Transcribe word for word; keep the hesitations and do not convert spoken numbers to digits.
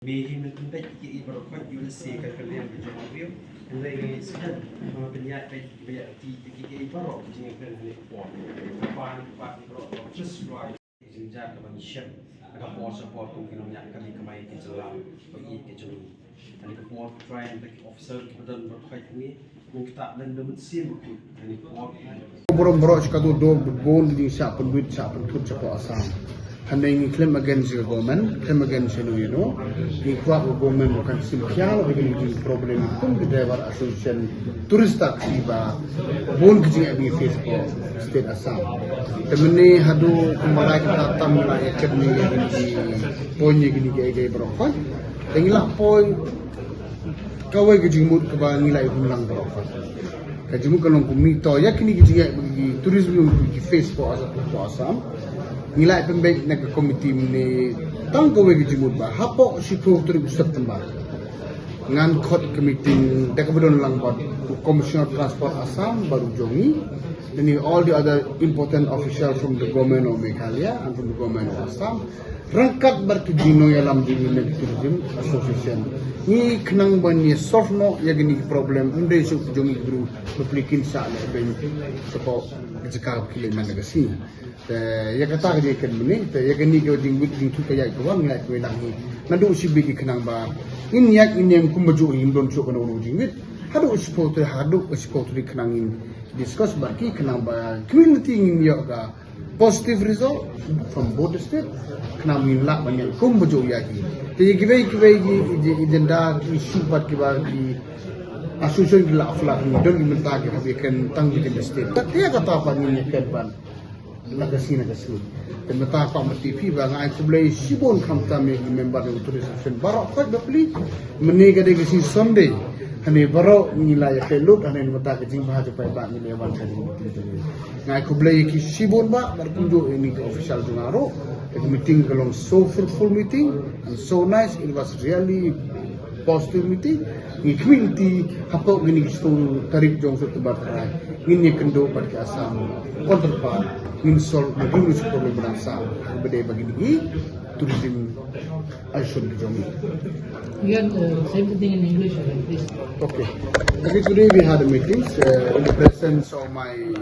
Me hi men pynbeit ki ei baroh khoit ïa lade ka kyrdan ka jong u briew. Hynrei ngi sngewthuh ba pynïaid beit ba ïa ki ki ei baroh jingkren hynne ka por. Ba ki ba ki baroh ba just ruai. Jingjar ka ban shem ka por sa por kum ki nongñiah kali kamai ki jylla ba ïeit ki jong ngi. Hynne ka por trai ba ki officer ki ba don baroh khoit ngi. Burom baroh shi katto, do bun ki jingshah pynbit shah pynthut shapoh Assam. Hynrei ngi khlem against ka government, khlem against ïano ïano. Ngi kwah ka government ba kan shim khia ïa kine ki problem kum ki driver association, tourist taxi ba bun ki jingeh ngi face shapoh state Assam. Te mynne haduh kumba lai kynta tam ngi la ïa kane ïa kine ki point ïa kine ki ei ei baroh khoit. Te ngi la point kawei ka jingmut kaba ngi la ïa hun lang baroh khoit. Ka jingmut ka long kumne, to ïa kine ki jingeh ba ki tourism ki face shapoh Assam, shapoh Assam. Ngi la ïa pynbeit na ka committee mynne tang kawei ka jingmut ba hapoh shiphew tarik September ngan khot ka meeting da kaba don lang bad u Commissioner Transport Assam bad u jong ngi. Then all the other important official from the government of Meghalaya and from the government of Assam. Ryngkat bad ki jingnongïalam jong ngi na ki tourism association. Ngi khnang ban ïa solve noh ïa kine ki problem, ym dei shuh ki jong ngi ki briew ba plie kin shah lehbeiñ shapoh ka jaka ba ki leit man la ka sngi. Te ïa kata ka jingkren mynne, te ïa kane ka jingwit jingthut ka ïaid ka wan ngi la ïa kawei lang hi. Naduh shibit ki khnang ba ngin ïaid ngin ïeng kumba juh, ngim don shuh kano kano jingwit. Haduh shiphew tarik, haduh shiphew tarik khnang ngin discuss bad ki khnang ba community ngin ïoh ka positive result from both the state. Khnang ngin lah ban ïaid kumba juh ïa ki. Te ïa kiwei kiwei ki agenda ki issue bad kiba ki association ki la flag, ngi don ki mynta ki hap ïa kren tang ki state. Te ïa kata pat ngin ïa kren ban na ka sngi na ka sngi. Te mynta pat ma T V ba nga ai khublei shibun khamtam ïa ki member jong u tourism association baroh khoit ba plie. Mynne ka dei ka sngi Sunday. Hynne baroh ngi la ïa khleh lut, hynne mynta ka jingbha jong paidbah ngi la ïa wan ka jingmut. Nga ai khublei ïa ki shibun bah, bad kumjuh ïa kine ki official jong nga ruh. Ka meeting ka long so fruitful meeting and so nice. It was really positive meeting. Ngi khmih lynti hapoh kine ki shiphew tarik jong September trai. Ngin ïakynduh bad ki Assam counterpart, ngin solve na ki issue problem ba dang sah. Ba dei ba kine ki tourism association ki jong ngi. You can uh, say everything in English, uh, please. Okay. Okay, today we had a meeting uh, in the presence of my